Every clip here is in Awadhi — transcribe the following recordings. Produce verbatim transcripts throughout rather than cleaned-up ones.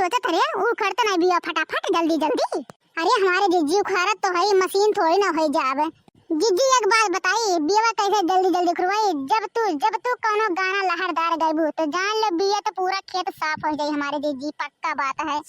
सोचत रे, उखड़त नहीं बिया फटाफट, जल्दी जल्दी। अरे हमारे जिज्जी उखाड़त तो है, मशीन थोड़ी ना होई जाब। जिज्जी एक बात बताई, बियवा कैसे जल्दी जल्दी उखरवाई? जब तू, जब तू कौनो गाना लहरदार गाइबू तो जान ले बिया तो पूरा खेत साफ हो जाई हमारे जिज्जी, पक्का बात है।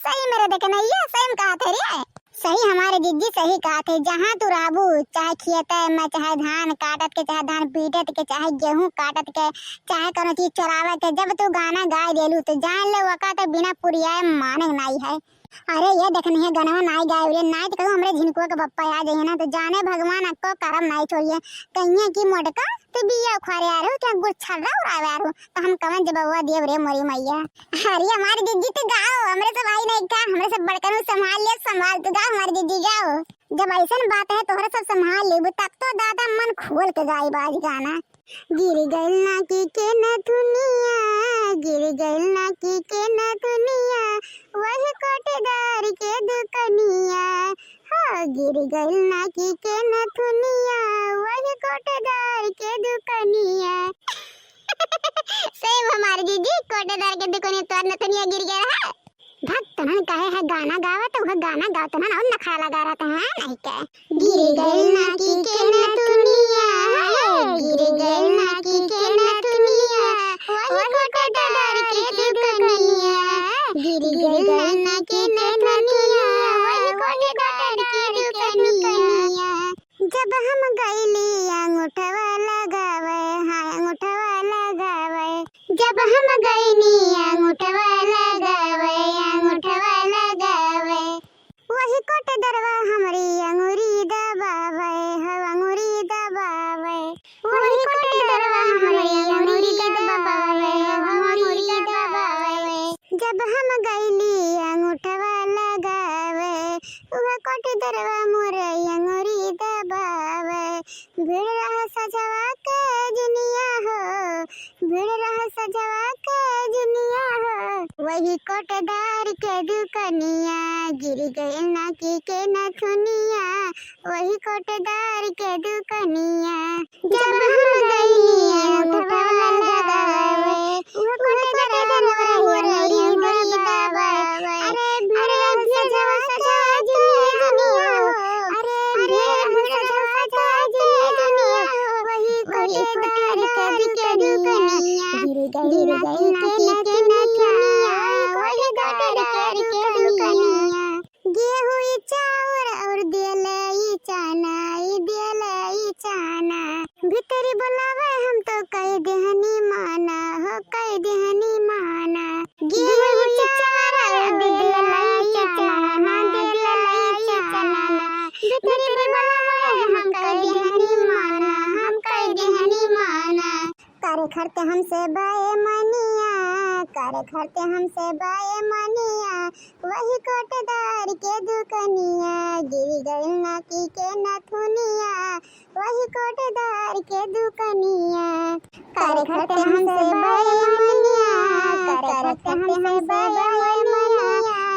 सही मेरे देखे नहीं है, सही में कहा थे रे। सही हमारे जिज्जी सही कहा थे, जहाँ तू रहबू, चाहे खेते में, चाहे धान काटत के, चाहे धान पीटत के, चाहे गेहूं काटत के, चाहे कोनो चीज चोरावे के, जब तू गाना गाय देलू तो जान ले वका तो बिना पुरियाए माने नाई है। अरे ये देखनी है गनवा नाई गाय रे, नाई तो कहूँ हमरे झिनकुआ के बप्पा आ जाइए ना, तो जाने भगवान अक्को करम नाई छोड़िए। कहिए कि मोटका तू बिया उखाड़े आ रहो, क्या गुड़ छर्रा उड़ावे आ रहो, तो हम कवन जवाबवा देब रे मोरी मैया। अरे हमारे जिज्जी तू गाओ, हमरे सब आई नहीं का, हमरे सब बड़कन संभाल लिया, संभाल तू गाओ हमारे जिज्जी गाओ। जब ऐसन बात है तोहरे सब संभाल लेबू तब तो दादा मन खोल के गाई बाज गाना। गिर गइल नाकी के नथुनिया, गिर गइल नाकी के नथुनिया, वही कोटेदार के दुकनिया। हाँ, गिर गइल नाकी के नथुनिया, वही कोटेदार के दुकनिया। सही में हमारे जिज्जी, कोटेदार के दुकनिया तोर नथुनिया गिर गया है। भक तनन कहे है गाना गावा, तो वह गाना गावा तनन और नखरा लगा रहता है, नहीं के। गिर गइल नाकी के नथुनिया, गिर गइल नाकी के नथुनिया, वही कोटेदार के दुकनिया। गिर गइल नाकी के नथुनिया, वही कोटेदार के दुकनिया। जब हम गइली अंगूठवा लगावे, हाँ अंगूठवा लगावे। जब हम गइनी अंगूठवा लगावे, अंगूठवा लगावे। वही कोटेदरवा हमरी अंगूरी दबावे, हो अंगूरी दबावे। वही कोटेदरवा हमरी अंगूरी दबावे, हो अंगूरी दबावे। जब हम गइली अंगूठवा लगावे, उहे कोटेदरवा मोरे अंगूरी दबावे। भीड़ रह सजवा के जुनिया हो, भीड़ रह सजवा के जुनिया हो। वही कोटेदार के दुकनिया, गिर गइल नाकी के नथुनिया, वही कोटेदार के दुकनिया। जब हम गइनी अंगूठवा लगावे, उहे कोटेदार मोरे अंगूरी दबावे। अरे भीड़ रह सजवा के जुनिया हो, अरे भीड़ रह सजवा के जुनिया हो, वही कोटेदार के दुकनिया। गिर गइल नाकी के नथुनिया, वही कोटेदार के दुकनिया। गेहूं ई चाउर और दियले ई चना, ई दियले ई चना। भीतरी बोलावे हम तो कई देहनी माना, हो कई देहनी माना। गेहूं ई चाउर और दियले ई चना, दियले ई चना। भीतरी बोलावे हम कई देहनी माना, हम कई देहनी माना। करे खरते हमसे बेईमानिया, करे खरते हमसे बेईमानिया, वही कोटेदार के दुकनिया। गिर गइल नाकी के नथुनिया, वही कोटेदार के दुकनिया। करे खरते हमसे बेईमानिया, करे खरते हमसे बेईमानिया,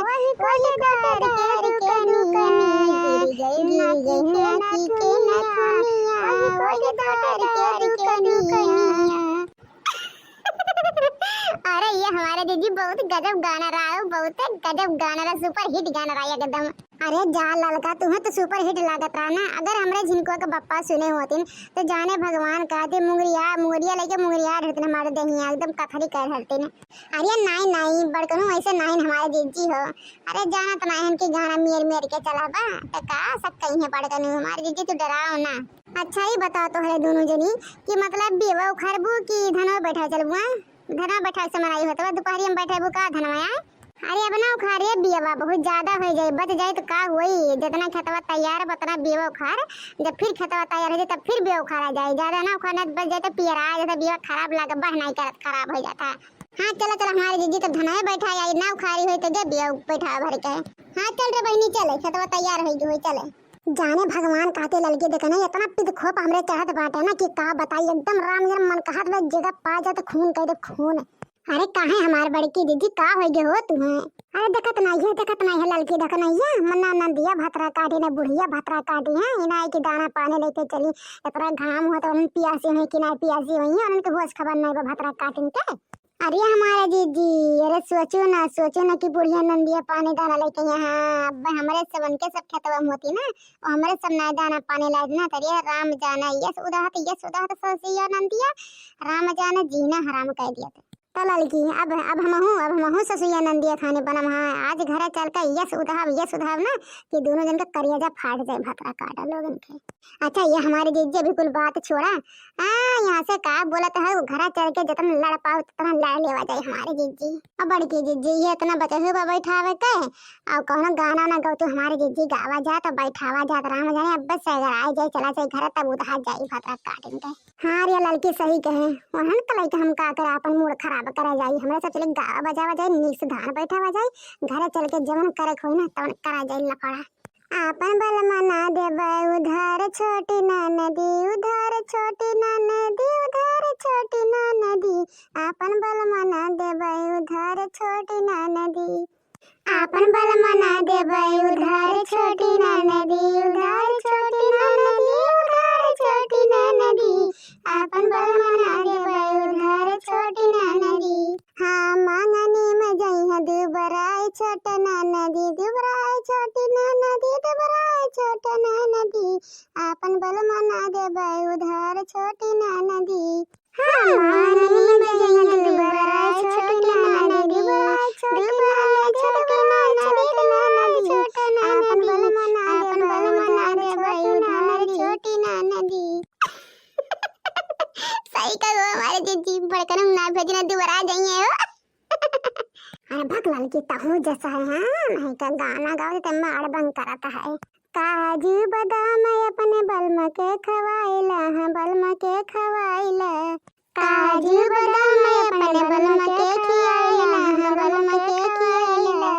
वही कोटेदार के दुकनिया। गिर गइल नाकी के नथुनिया, वही कोटेदार के दुकनिया। अरे ये हमारे जिज्जी बहुत गजब गाना रहा हो, बहुत गजब गाना रहा, super hit गाना रहा एकदम। अरे जा ललका, तुम्हें तो super hit लागत रहा ना। अगर हमरे झिनकुआ के बप्पा सुने होतिन तो जाने भगवान कहते मुंगरिया, मुंगरिया लेके मुंगरिया रहते हमारे देहिया, एकदम कथरी कर रहते ने। अरे नाई नाई बड़कनू, ऐसे नाई हमारे जिज्जी हो। अरे जानत नाई इनके गाना मेर मेर के चला बा, तो का सब कही है बड़कनू, हमारे जिज्जी तू डराओ ना। अच्छा, ई बताओ तोहरे दुनू जनी कि मतलब बियवा उखरबू कि धनवा बैठाए चलबू, हाँ? धनवा बैठाए से मनाई होत बा, दुपहरिया में बैठेबू का धनवा, आय? अरे अब ना उखाड़े बियवा, बहुत ज्यादा हो जाए, बच जाए तो का होई? जितना खेतवा तैयार बा, उतना बियवा उखाड़, जब फिर खेतवा तैयार हो जाए, तब फिर बियवा उखाड़ा जाए। ज्यादा ना उखाड़ना, बच जाए तो पियरा, जैसे बियवा खराब लागे, बह नहीं करत, खराब हो जाता है। हाँ, चलो, चलो, हमारे जिज्जी तो धनवा बैठाए आई, ना उखाड़ी होई तो दे बियवा बैठाए भर के। हाँ, चल रे बहिनी, चले, खेतवा तैयार होई, होई, चले। जाने भगवान कहते ललकी देखे नहीं, इतना पिद खोप हमरे चढ़त बाटे ना कि का बताई, एकदम राम जन्म मन कहत बा, जगह पा जाए तो खून कह दे, खून। अरे काहे हमार बड़की दीदी, का हो गए हो तुम्हें? अरे देखत नहीं है, देखत नहीं है ललकी, देखत नहीं है, मन्ना नंदिया भतरा काटी ने बुढ़िया भतरा काटी है, इनाई की दाना पानी लेके चली, इतना घाम हुआ तो उन्हें पियासी हुई कि नहीं पियासी हुई है, उनके होश खबर नहीं बा भतरा काटिन के। अरे हमारे जीजी, अरे सोचो ना, सोचो ना कि बुढ़िया नंदिया पानी दाना लेके यहाँ, अब हमरे सबन के सब खेतवा में होती ना, और हमरे सब नाय दाना पानी लाए ना, तो अरे राम जाने, यस उदाहत, यस उदाहत ससुइया नंदिया, राम जाने जीना हराम कर दिया। तो ललकी, अब, अब हमहू, अब हमहू ससुइया नंदिया खाने बनम, हाँ, आज घरे चल के यस उदाहब, यस उदाहब ना, कि दोनों जन का करियाजा फाट जाए, भतरा काटा लोगन के। अच्छा, ये हमारे जीजी, अभी कुल बात छोड़ा। हाँ, यहाँ से का बोलत है, वो घरा चल के जितना लड़ पाओ, उतना लड़ लेवा जाए हमारे जीजी। अब बड़की जीजी, ये इतना बचहू बा बैठावे के, और कौनो गाना ना गाओ तो हमारे जीजी गावा जात, बैठावा जात, राम जाने, अब बस अगर आ जाए, चला जाए घर, तब उधार जाई भतरा काटिन के। हाँ रे ललकी, सही कहे, वहन कलाई के हम का करे, अपन मूड खराब करे जाई, हमरे सब चले गावा बजावा जाए, नीक से धान बैठावा जाए, घरे चल के जवन करे होई ना, तवन करा जाए लफड़ा। आपन बलमा ना देबै उधार छोटी ननदी, उधार छोटी ननदी, उधार छोटी ननदी। आपन बलमा ना देबै उधार छोटी ननदी। आपन बलमा ना देबै उधार छोटी ननदी, उधार छोटी ननदी, उधार छोटी ननदी। आपन बलमा ना देबै उधार छोटी ननदी। हाँ, मांगनी में जइहे दुबराई छोट ननदी, दुबराई छोटी ननदी, दुबराई छोट ननदी। आपन बलमा ना देबै उधार छोटी ननदी। हाँ, मांगनी में जइहे दुबराई छोटी ननदी, दुबराई छोटी ननदी, छोट ननदी, छोट ननदी। आपन बलमा ना देबै उधार छोटी ननदी। सही कहो हमारे जीजी, बड़कन ना भेजना, दुबरा जाइए हो। अरे भक ललकी, तहू जैसा है, हाँ, नहीं का गाना गाओ तो मैं अड़बंग करत है। काजू बादाम अपने बलमा के खवाइला, हाँ, बलमा के खवाइला। काजू बादाम अपने बलमा के खियाइला, हाँ, बलमा के खियाइला।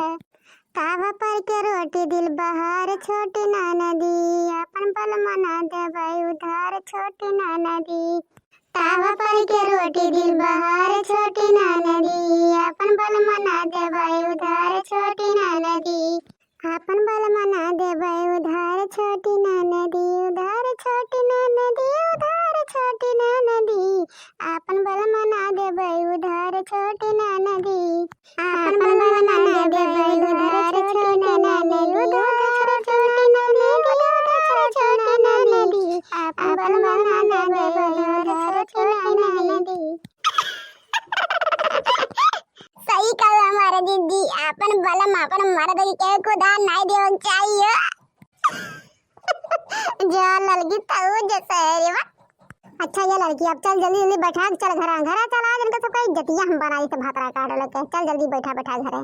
तावा पर के रोटी दिल बहार छोटी ननदी, आपन बलमा ना देबै उधार छोटी ननदी। तावा पर के रोटी दिल बहार छोटी ननदी, आपन बलमा ना देबै उधार छोटी ननदी। आपन बलमा ना देबै उधार छोटी ननदी, उधार छोटी ननदी, उधार छोटी ननदी। आपन बलमा ना देबै उधार छोटी ननदी। आपन बलमा ना देबै उधार छोटी ननदी, उधार छोटी ननदी, उधार छोटी ननदी। आपन बलमा ना देबै उधार छोटी ननदी। सही कहा हमारे जीजी, आपन बलम आपन मर्द के केहू उधार नाई देवे के चाहिए। जा ललकी तऊ जैसे है रे बा। अच्छा ये ललकी, अब चल जल्दी जल्दी बैठा, चल घरा, घरा चल, आज इनका सबका इज्जतिया हम बनाई से भातरा काट लेके। चल जल्दी बैठा, बैठा घरे।